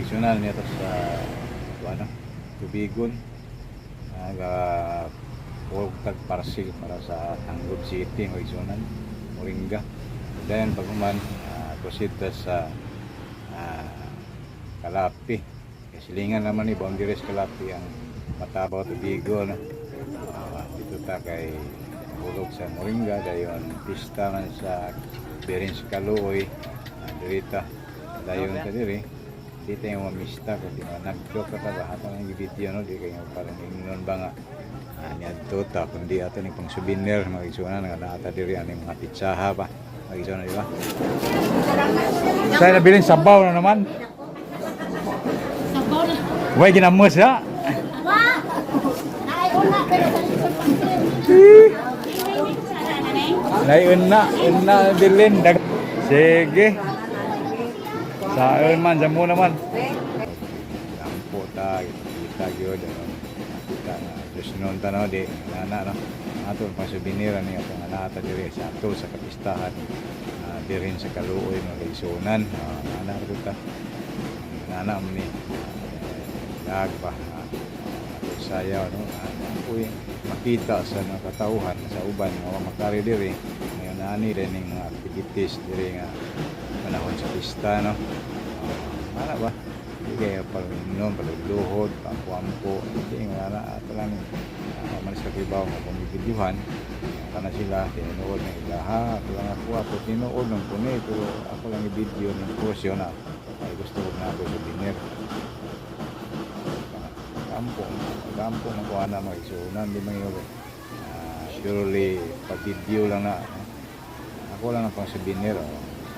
Tradisyonal niya to sa ano, Tubigon. Naga tag parcel para sa Tangub City, mga kaigsuonan, Moringa. Then pag human, proceed ta sa Calape. Kay silingan naman ni boundaries Calape ang Matabaw, Tubigon, no? Dito ta kay hulog sa Moringa, dayon pista man sa Birin sa Kaluoy, diri ta. Dayon ta diri. Di tayo mamista kung di nagdok ka ta ba ato nang video, no? Di kayo parang ingnon ba nga niadto ta, kundi ato ning pang souvenir, mga igsuonan, nga naa ta diri aning mga pitsaha pa, mga igsuonan, di ba? Sa nabilin sabaw na naman. Sabaw na. Way ginamos ha. Wa! Naay una pero sa likod pa sir. Nay una, una bilin dag. Sige. Saan man sa naman. Lampo ta, kita gyud, ano. Kita nga Diyos noon ta, no, di nana, no. Ato pang souvenir ani atong anata diri sa ato sa kapistahan dirin sa Kaluoy, mga kaigsuonan. Ana ra ta. Nana mo ni. Dag ba. Ato sayaw, no. Uy, makita sa mga katauhan sa uban nga wa makari diri ngayon ani rin ning mga activities diri nga panahon sa pista, no. Ana ba di kayo palingnon palugluhod paampo-ampo, hindi nga na ato lang man sa kibaw nga kung videohan kana sila tinuod ng ilaha. Ato lang ako tinuod ng puni, pero ako lang i-video ng portion na ay gusto ko na ako souvenir. Kampo kampo man ko ana, mga igsuonan, di man yun purely pa-video lang na, no? Ako lang ang pang souvenir, oh.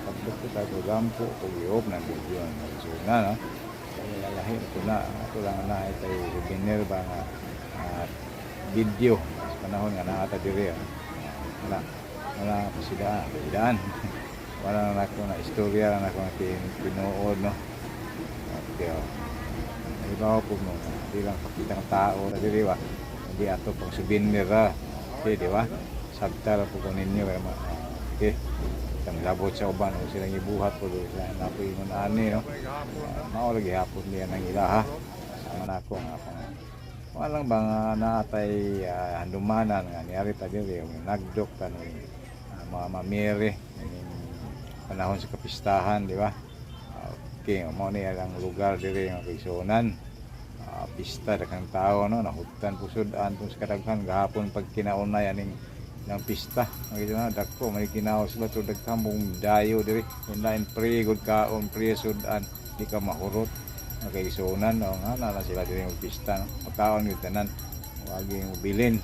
Pagdok ko tayo gampo kung i-off ng video ng mga igsuonan, no? Kaya lalahi ko na ako lang na ay tayo souvenir ba nga video sa panahon nga naa ta diri, oh. Wala wala pasidaan pasidaan wala na ako na istorya na ako na tinuod, no. Okay, oh. Halimbawa po mo, di lang pakita ng tao na diri ba? Hindi ato pang souvenir ra. Okay, di ba? Sabta ra po ko ninyo kaya okay. Kang labot sa uban o silang ibuhat po do sa napoy ingon ani, no. Mao lagi hapon niya nang ilaha. Sama na ako nga pang walang ba nga naatay handumanan nga niari ta diri nagdok ta ni mga mamere ining panahon sa kapistahan, di ba? Okay, mao ni ang lugar diri nga kaigsuonan. Pista, daghang tao, no, nahugtan po sudan po sa kadaghan gahapon pag kinaunay aning ng pista. Mga na dako may ginaw sila to, daghan mong dayo diri. Inlain pre good kaon, pre sudan, di ka mahurot. Mga kaigsuonan, no, nga na sila diri mag pista, no. Pagkaon gyud tanan. Wagi mo bilin.